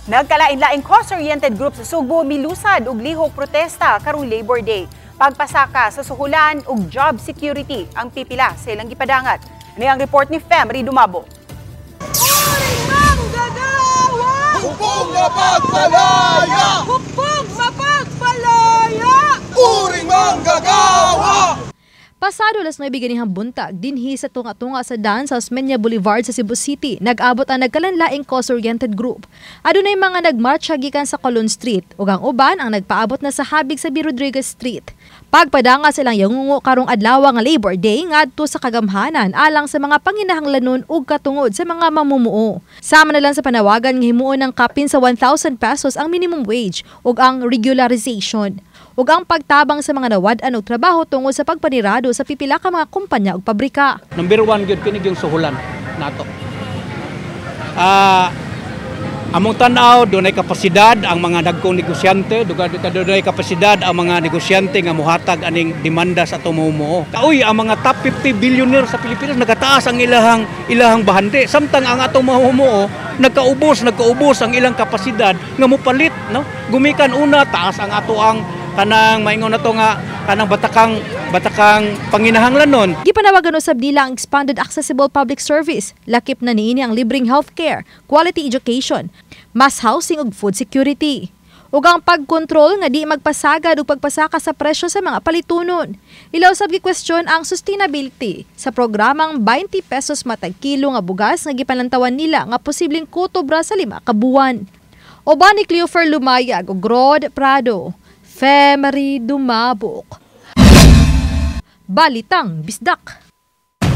Nagkalain-laing cause-oriented group sa Sugbo milusad og lihok protesta karong Labor Day. Pagpasaka sa suhulan ug job security ang pipila sa ilang gipadangat. Ani ang report ni Femry Dumabo. Uring manggagawa! Hukbong mapagpalaya! Hukbong mapagpalaya! Uring manggagawa! Pasado alas 9 ganihang buntag, dinhi sa tunga-tunga sa daan sa Osmeña Boulevard sa Cebu City, nag-abot ang nagkalanlaing cause-oriented group. Adunay mga nagmarcha gikan sa Colon Street, ug ang uban ang nagpaabot na sa habig sa B. Rodriguez Street. Pagpadanga silang yangungo karong adlaw nga Labor Day ngadto sa kagamhanan alang sa mga panginahanglanon ug katungod sa mga mamumuo. Sama na lang sa panawagan nga himuon ng kapin sa 1,000 pesos ang minimum wage ug ang regularization ug ang pagtabang sa mga nawad-an og trabaho tungod sa pagpanirado sa pipila ka mga kumpanya ug pabrika. Number one gyud kini yung suhulan nato. Among tan-aw, dunay kapasidad ang mga dagkong negosyante, dunay kapasidad ang mga negosyante nga muhatag aning demanda sa atong mamumuo. Uy, ang mga top 50 billionaire sa Pilipinas nagataas ang ilahang bahandi, samtang ang atong mamumuo nagkaubos ang ilang kapasidad nga mopalit, no? Gumikan una taas ang ato ang kanang maingon na to nga kanang batakang batakang panginahanglanon. Gipanawagan usab nila ang expanded accessible public service, lakip na niini ang libreng healthcare, quality education, mass housing ug food security, ug ang pagkontrol nga di magpasagad ug pagpasaka sa presyo sa mga palitunon. Ila usab gi-question ang sustainability sa programang 20 pesos matag kilo nga bugas nga gipalantawan nila nga posibleng kutob ra sa 5 ka buwan. Uban ni Cleofer Lumayag ug Rod Prado, Femery Dumabok. Balitang Bisdak.